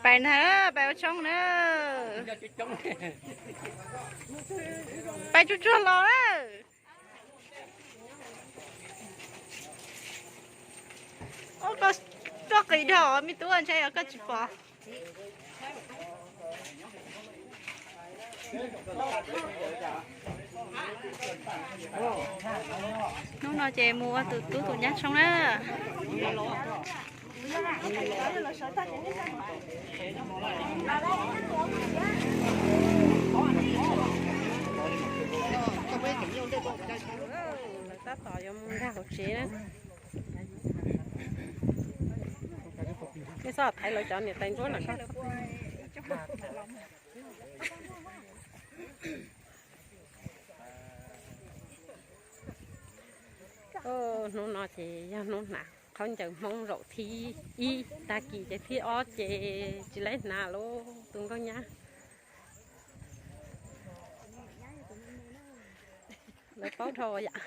Pais na, pais ua tshoob na. Pais tsuag tsuag los na. Koj txoj qis dhau me tub, ntshe yog koj tsis pom. Hnub no ces mus ua tus tub tus nyab tshoob na. Lawv tab tom yuav mus nkag hauv tsev na. Nej txhob thaiv lawv cov niam tais ntsuab na. Hnub no ces yog hnub hnav khaub ncaws Hmoob zaum thib ib, tag kis ces thib ob ces tsis laib hnav lawm tus nkauj nyab. Lawv paub dhau yam.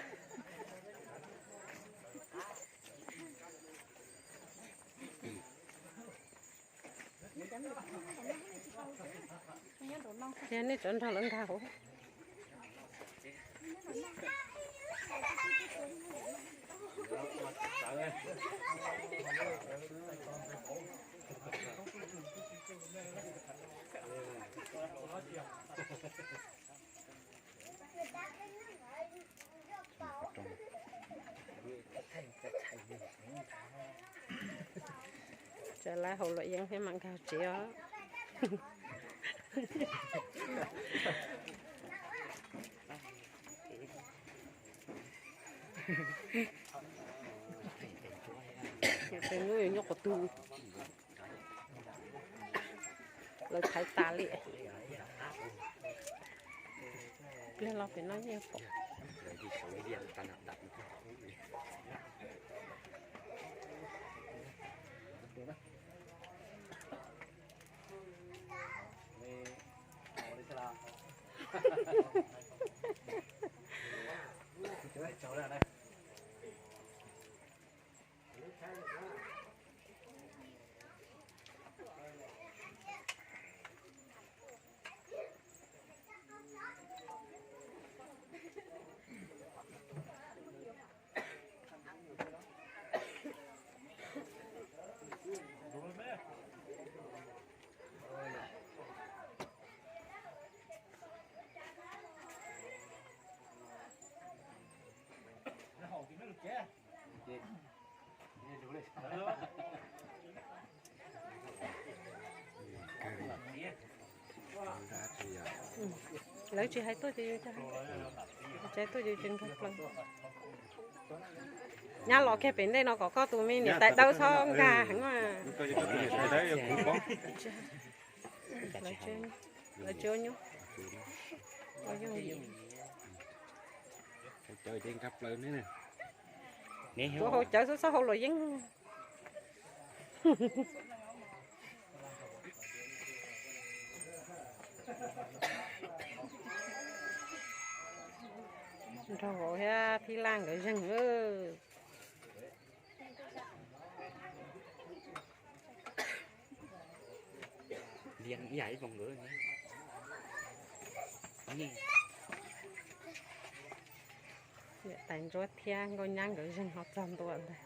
Thiab nej tsov nrog lawv nkag hauv. Tsav lawv haus luam yeeb thiab mam nkag tsev os. Tes nyuj yuav nyuaj qhov twg. Lawv thaiv tas li. Pliag los pem no yeej pom. Lawv tsis hais tuaj ces yus tsis hais tuaj ces tsis nkag plaws. Nyab los kiag pem ntej no kom koj tus me niam tais dawb txhob nkag heev. Lawv tsis ua nyub. Ua yooj yim. Tuav hau cawv xwb txhob hau luam yeeb. Nraug vauv thiab phib laj nkawd zeeg. Niam tais ntsuab thiab nkauj nyab nkawd zeeg ho txog ntua ntag.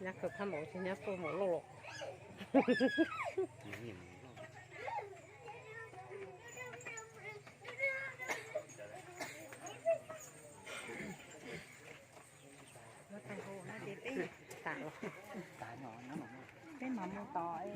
Nyab khaws phab maum ces nyab tuaj maum loj los. Peb mam mus tos.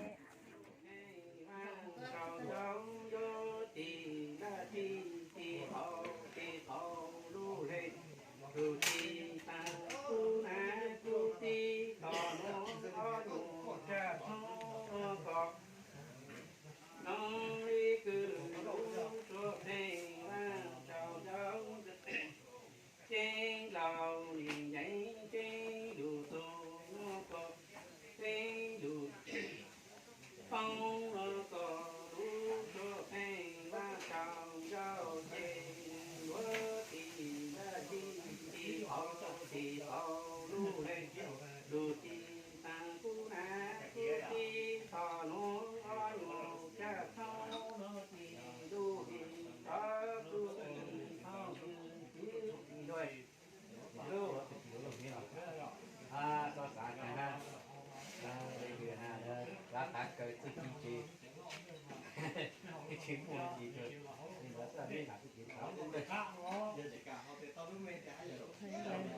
Lawv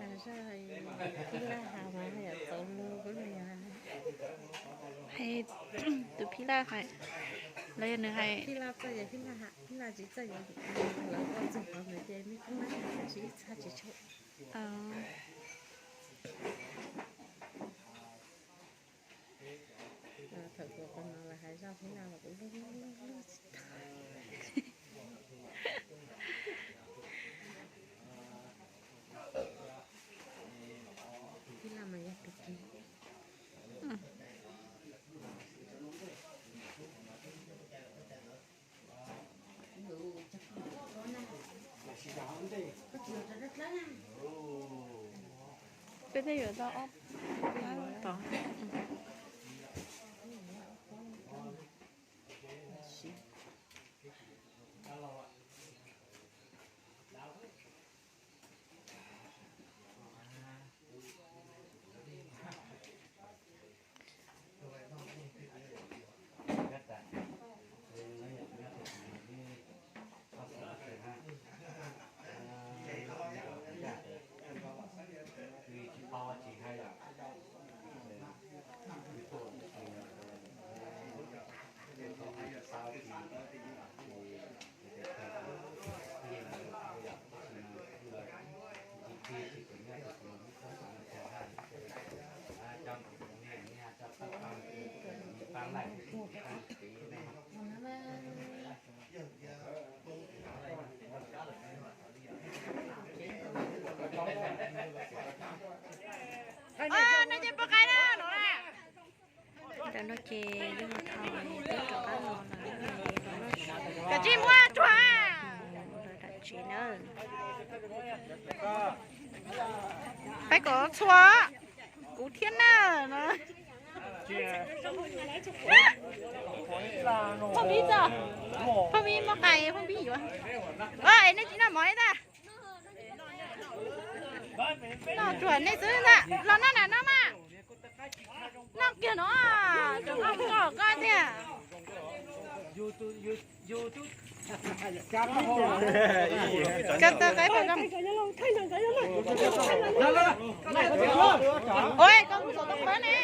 hais zaj phib laj has mas yog txaus lus kub li. Hais tus phib laj hais, los yog nws hais phib laj txawj yog phib laj has, phib laj tsis txawj yog lawv ua txog qhov ntawd ces nej kub laj has tsis ib txha tsis tshua. Thaum kuv qhov no lawv hais zaj phib laj los kuv lub lub lub tsis tau. Phib laj mas yog tus kis. Peb twb yuav tau ob pab tod. Ntawm no ces yog thaum twb rov qab los lawm, koj tsis muab tsuag lawv dam tsev na. Peb kom txhua kuv thiab na no. Phooj ywg txo, phooj ywg muaj qais phooj ywg yuav. Es nej tsis noj mov li tag? Noj tsuag nej xwb ntag, los noj na noj mas. Noj kiag no, tseem noj koj koj tiag. Koj tau qaib pom zoo. Ua koj mus xov tooj pab ne.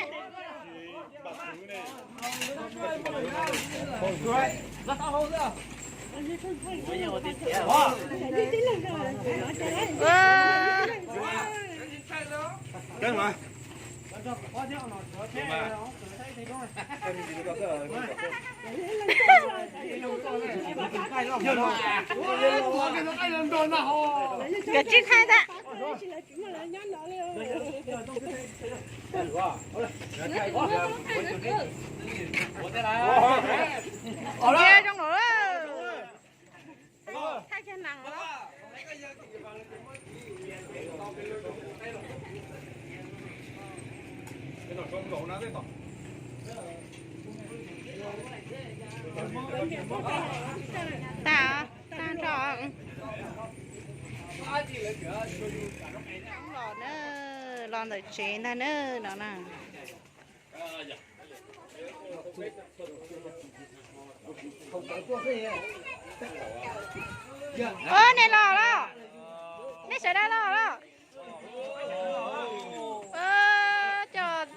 Koj tsis khai ntag. Ntsia zoo lawm. Thaij kiag nees los. Tag, tag nrho. Los na, los ntawm tsev ntag na no na. Ov, nej los los, nej sawv daws los los. Coj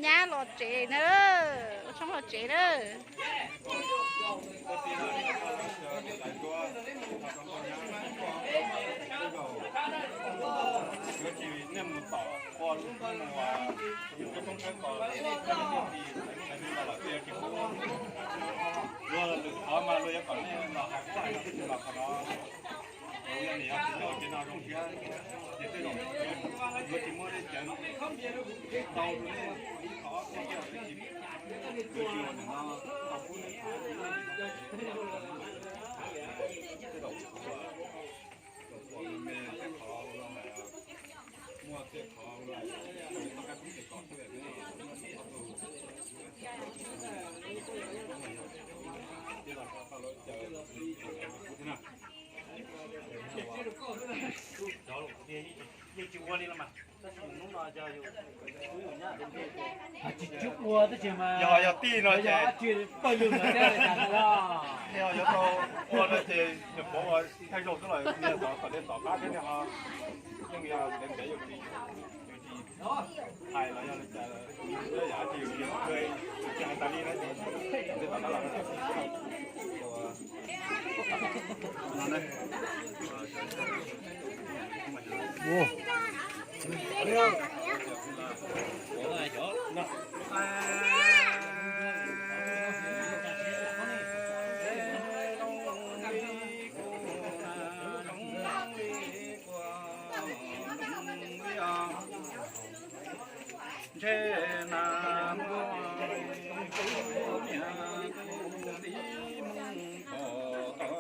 nyab los tsev na, ua tshoob los tsev na. Luag lwm qhov mas luag yuav kom nej los hais txog tus los qhov no. Luag yog niam yog txiv nyob ua ke no zoo siab, ces tej zaum yuav tsis muaj nej cawv tau rau nej ib qho ob qho, yuav tsis ua nim no tau pub nej tej zaum ua me tej qhov los muaj tej qhov los toj kab pub tes kom xwb. Ces los tau lawv cawv thiab na. Yus tsis ua li los mas, tab sis hnub no yog yus, yus nyab tsis ua tab sis mas yog, yog tij no ces pawg lug no thiab. Yog yuav tau ua no ces nws puav ua thaij zaug xwb los niag tom, tom dej tom qab thiab niag ho yeej yog ntev ntev yus tsis, yus tsis hais los yog li cas, yog yam tsis yus tsis hais tas li no ces tom dej tom qab los no. Ntshe na muaj niam kuv tib mus pom tau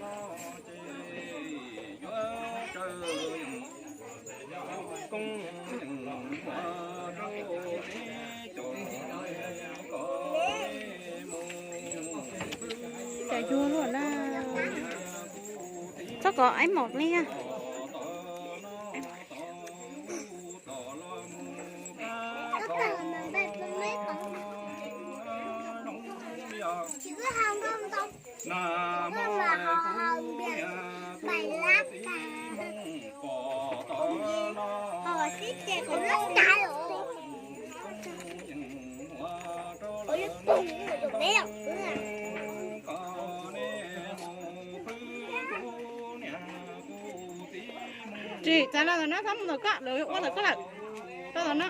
no ces yuav tsaws koob ua rau neb cov kom neb mus. Cas yuag luaj na. Txhob kom aib mom li. Tsis, txav los tom no, txhob mus tom koj, lawv ua tom koj lawm. Los tom no.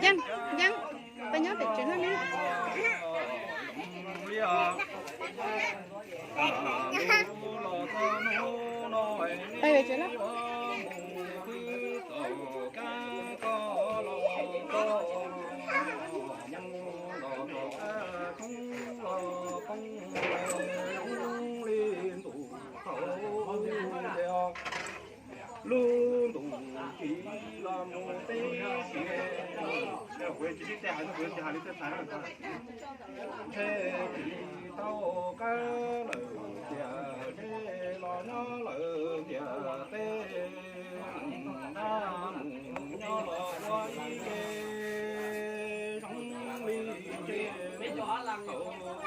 Yeej, yeej, peb nyob pem tsev no ne. Peb tsev no. Lub ntuj tsis los mus teb tsis, kuv tsis sib tej hais, kuv tsis hais li tej hais. Ntshe tsis tau qab lawm tiag, ntshe los nyob lawm tiag teb, dab mus nyob los ua ib ke zoo li ntshe tau lub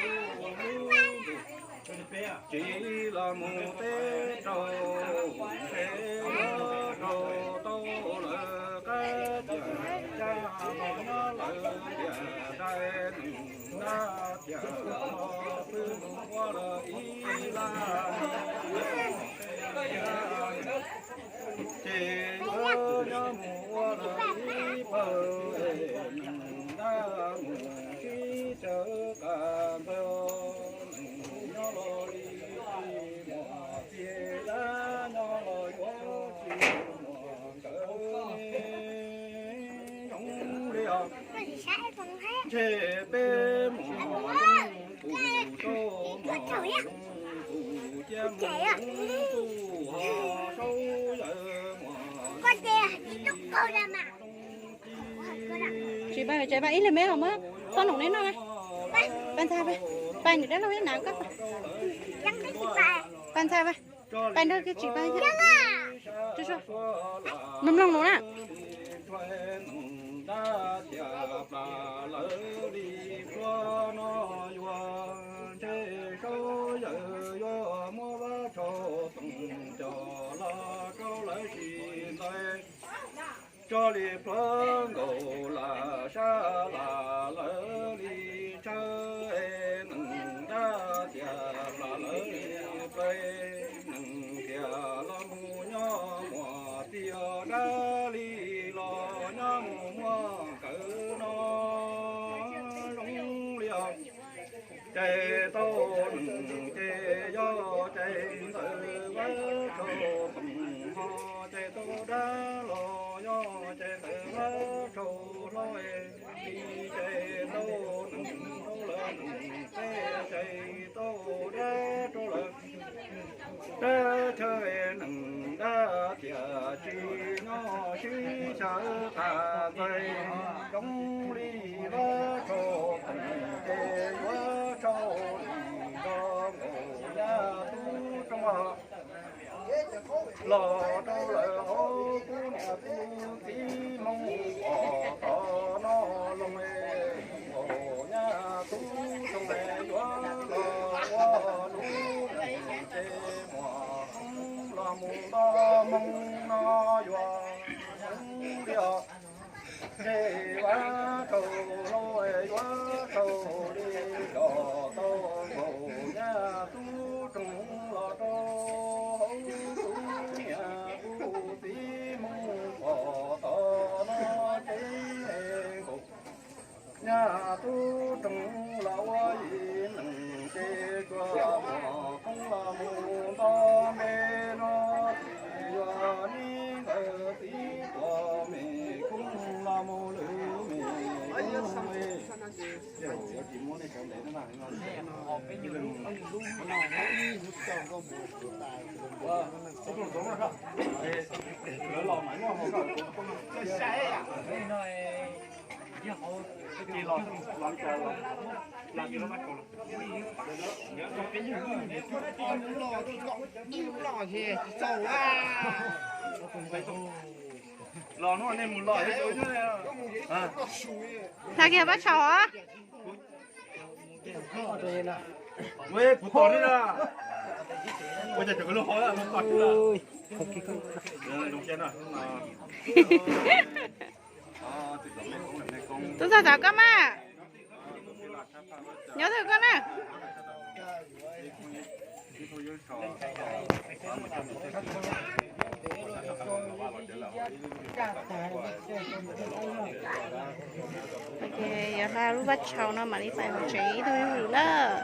ntuj. Tsis los mus teb rau, ntshe yuav rau tau lawv qab tiag, cas los nyob lawm tiag, ntshe neeg dab tiag los pw mus ua lawm ib laj. Ces yuav nyob mus ua lawm ib pawg, neeg dab mus sib caw qas ntawd, neeg nyob los li muag, txiv dab nyob los yuav tsis muag nkawd ne. Zoo li os, ntshe peb muam zoo kuj rau muam zoo kuj cia mus kuj ho saub yawg muam. Tsis pais tsev, pais ib leeg me los muab txhob num neb noj. Pais ntxhais, pais, pais nws dab laug ib nas koj. Pais ntxhais, pais, pais nrog kiag tsis pais. Mloog mloog lus na. Ntshe saub yawg yuav muab vab tsho toom coj los rau lawv sim ntxais. Tso li pluav nkaus lam sab lam lawv li tshawb, neeg dab tiag plam lawv li plawv, neeg tiag los mus nyob muag txiv dab li los nyob mus muag nkawd no. Zoo li os, cais tau neeg ces yog cais ntawm vab tsho toom ho, cais tau dab los yog cais ntawm vab tsho hlob, li cais tau neeg rau lawv neeg peb, cais tau dab rau lawv dab chaw, neeg dab tiag tsis nyob sib xyaw tas ntxais. Zoo li vab tsho toom ces yuav tsau neeg nrog nkaus nyab tub roob los rau lawv Hla kiag pab tshau os. Tub ntxawg, txav koj mas, nyob twg koj na. Ces yog hla lub pab tshau no mam li pais mus tsev ib tug yug lawm.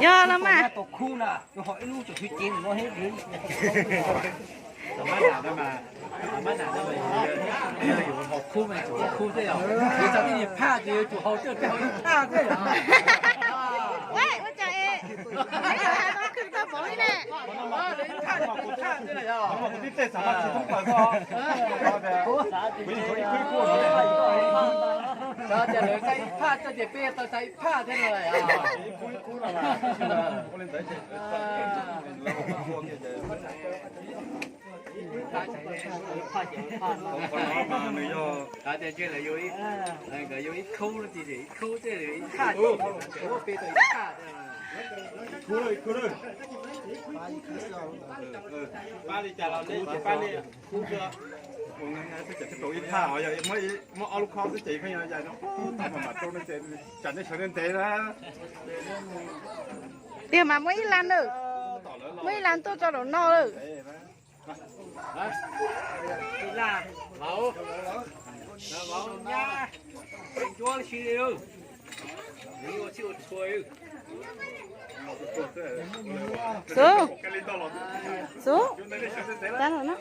Yog los mas. Ua cas es tau khwv tau pov li ne? Xav tias lawv txais ib phaj, txawm tias peb tau txais ib phaj thiab no. Qhov no mas nws yog, nkawd yuav ib khub, ib khub thiaj li ib phaj, peb tau ib phaj. Pab li cas los pab li. Ua cas thiaj tau ib phaj, yog muab ob lub khob xwb ces pheej yog yais no, tau mas mam rau no ces tsam nej sawv ntev na. Tiag mas muab ib lan na, muab ib lan tuaj tso rau no lawm. Xub, Xub, tab los no.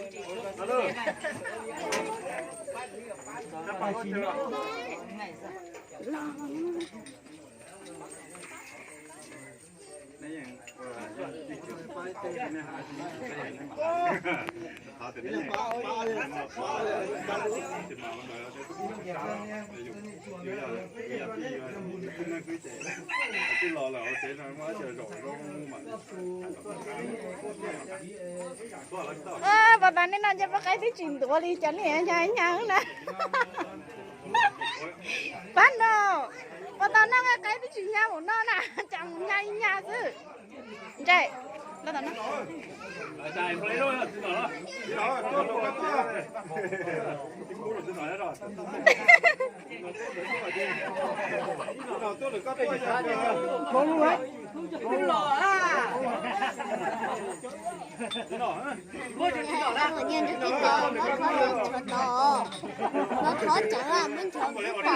Pos tas nej no nce poj qaib twb tsis ntuav li, cov nej nyav nyav na. Pab no, pos tas noj nqaij qaib twb tsis nyav mus no na, cas mus nyav ib nyav xwb. Ntsej, Muab nchuav tsawv, muab nchuav pom.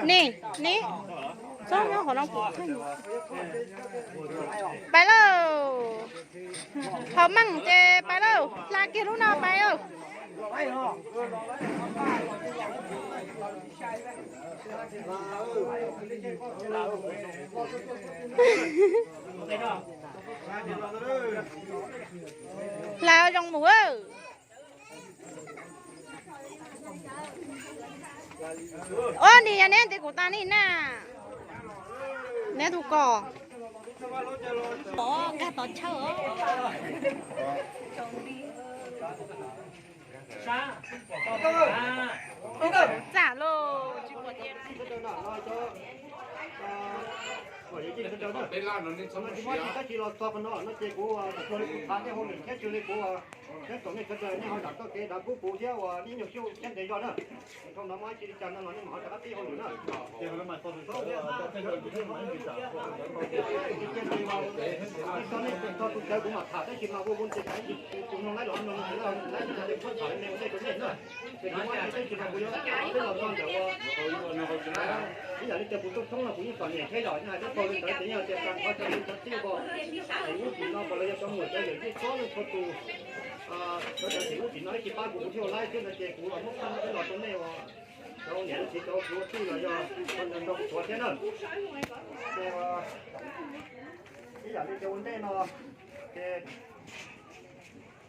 Ni, ni, txhob nyob qhov no. Pais lauj. Haus meej ces pais lauj, hla kiag lub no pais lauj. Hla zoo mus. Ob nig yog neb ntiav kuv tas nig na. Neb tus kos. Pov nkag tov chaw. Txam lauj, tsis pom tias. Tsis muaj tab sis los txog qhov no no ces kuv tsuas li kuv tham nej hauj lwm thiab tsuas li kuv, nyob tom nej sawv daws nej ho zam txoj kev dav pub kuv thiab ua ib nyuag xyuj thiab ntev zog na. Dhau no muaj ib tsi li cas no los nej mam ho rov qab pib hauj lwm na. Txog nej txog tus cawv kuv mam tham tab sis mas ua ua nti tais tus mloog laib los mloog laib li cas li kuv tham li ua ntej rau nej na. Ces kuv muab ib tsi tab sis mas kuv yuav peb los txog ntawm ua ib yam li tias kuv tuaj thoob los kuv yeej pom niam thiab yom, yeej hais tau li ntawd ces yeej tias tag nrho cov niam cov txiv uas es ub tim no kom lawv yog cov muam cov yawm yij txhua leej txhua tus, cov cov tim ub tim no ib tsi pab kuv kuv thiaj ua laib thiab no ces kuv muab phaj peb los rau nej uas cov niam cov txiv cov kwv tij los yog nrog kuv tuav thiab na. Ces ib yam li tias ua ntej no ces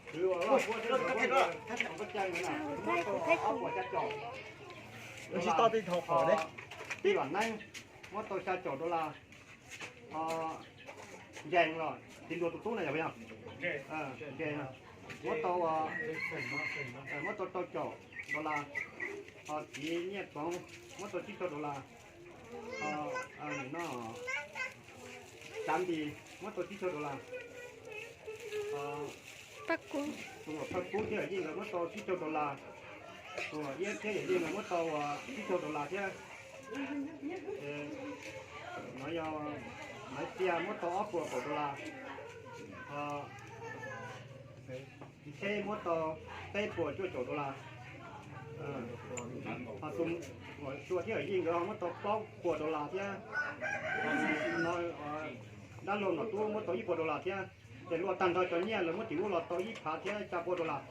kwv uas Vaj Huab thiab kwv Vaj Huab cai na, muab tau ob puas xya caum dollar, tij Vam Neeb muab tau xya caum dollar, Nkees los txiv ntuas tus tub na yog, Nkees muab tau, muab tau rau caum dollar, ho txiv Nyiaj Txoov muab tau tsib caug dollar, no Tsav Npis muab tau tsib caug dollar, Phaj Kub thiab yawm yij nkawd muab tau tsib caug dollar, tus Iab thiab yawm yij nkawd muab tau tsib caug dollar thiab. No yog Maiv Txia muab tau ob puas kaum dollar, Ntseb muab tau peb puas cuaj caum dollar, ho tus Sua thiab yawm yij nkawd ho muab tau plaub puas dollar thiab. No Dab Laug Nom Tub muab tau ib puas dollar thiab. Ces luaj tag nrho cov nyiaj lawv muab tim ub los tau ib phav thiab xya puas dollar.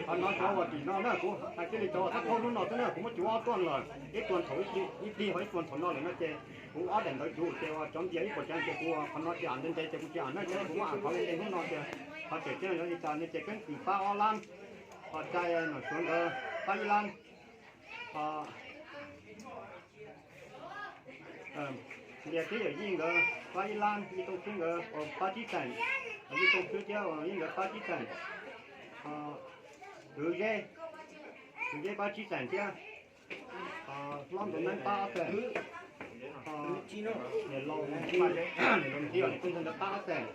Qhov no cov uas tim no na kuv hais kiag li cov uas thab plaub hnub no xwb na kuv muab cuv ob tuaj lawm, ib tuas thaum ib tig ho ib tuas thaum no lawm no ces kuv ob daim ntawv cuv ces uas cov ntias ib puas cav ces kuv qhov no tsis am ntev ntev ces kuv tsis am na ces kuv muab am qhov li ntej hnub no ces qhov tseem ceeb yog li cas no ces keeb kwm pab ob lab, ho cai Nom Suav nkawd pab ib lab, ho Ntias thiab yawm yij nkawd pab ib lab, Yij Tooj Xwb nkawd pab tsib xeem, Yij Tooj Xwb thiab yij nkawd pab tsib xeem, Kwv Zeb, Kwv Zeb pab tsib xeem thiab, Hlob Ntxoov Neeb pab ob xeem, Niam Laus, Niam Laus Ntsib, Niam Tooj Xwb nkawd pab ob xeem.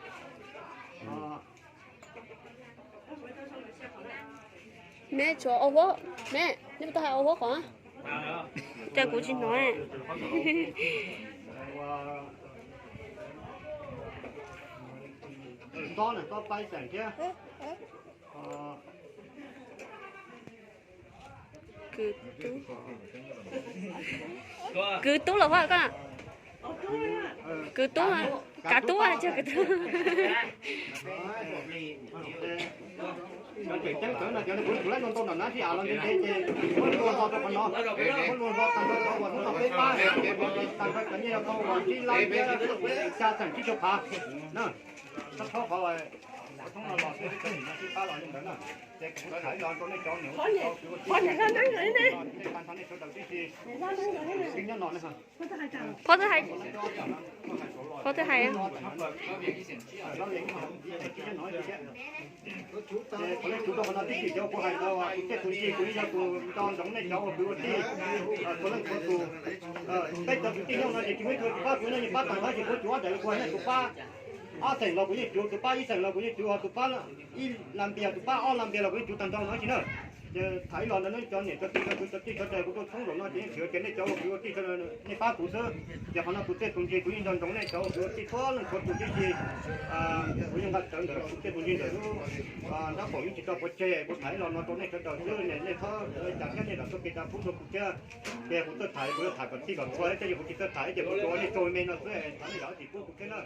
Meb tshuav au huab, meb, nej puas tau hais au huab qhov? Cas kuv tsis hnov. Tob na, Tob pab ib xeem thiab. Kwv Tub, Kwv Tub los huab koj. Kwv Tub, Kav Tub, Kav Tub. Cov tseem ceeb tawv no cov kuv tsum laib ntau ntau nram nab sib av los ntev ntev ces muab luag nto rau qhov no, muab luag nto tag nrho cov uas hnub no peb pab, tag nrho cov nyiaj yog tau uas tsib lab thiab xya xeem tsib caug phav na. Thab thob qhov thoob no los xwb, ib txhia nim no sib pab los li ntawd na. Ces kuv tham ib los rau nej cov niam ua tij, nej tag nrho nej sawv daws tib si, tib nyob no ne. Phov twb hais, Phov twb hais. Qhov nej tsum rau qhov no tib si cov kuv hais ntawd, kuv tej tus ntsis kuv yeej yog tus nco ntsoov nej cov uas kwv ua tij, txhua leej txhua tus. Peb cov kwv tij nyob no ces tsis muaj ib tug tsis pab kuv, nej yeej pab tag nrho ces kuv tsuas ob daim kuv hais nej tus pab ob xeem los kuv yeej cuv, tus pab ib xeem los kuv yeej cuv, ho tus pab ib la npias, tus pab ob la npias los kuv yeej cuv tag nrho no tsis na. Ces tham ib los ntawd nej cov niam cov txiv cov kwv cov tij sawv daws kuv tuaj txhoob zaum no ces yeej tsis hais tias nej cov uas kwv ua tij sawv daws nej pab kuv xwb. Ces qhov no kuv tej tus ntsis kuv yeej nco ntsoov nej cov uas kwv ua tij txhua leej txhua tus tib si. Kuv yeej nqa rawv ntawm kuv tej tus ntsis ntawm lub nrab qaum yeej tsis tau pov tseg, kuv tham ib los no rau nej sawv daws xwb, nej txhob ua cas thiab nej zam txoj kev dav pub rau kuv thiab. Ces kuv txawj tham kuv yuav tham kom txij kom txhua thiab, yog kuv tsis txawj tham ces kuv tsuas ua nej tsaug me no xwb, thov nej zam txim pub kuv thiab na.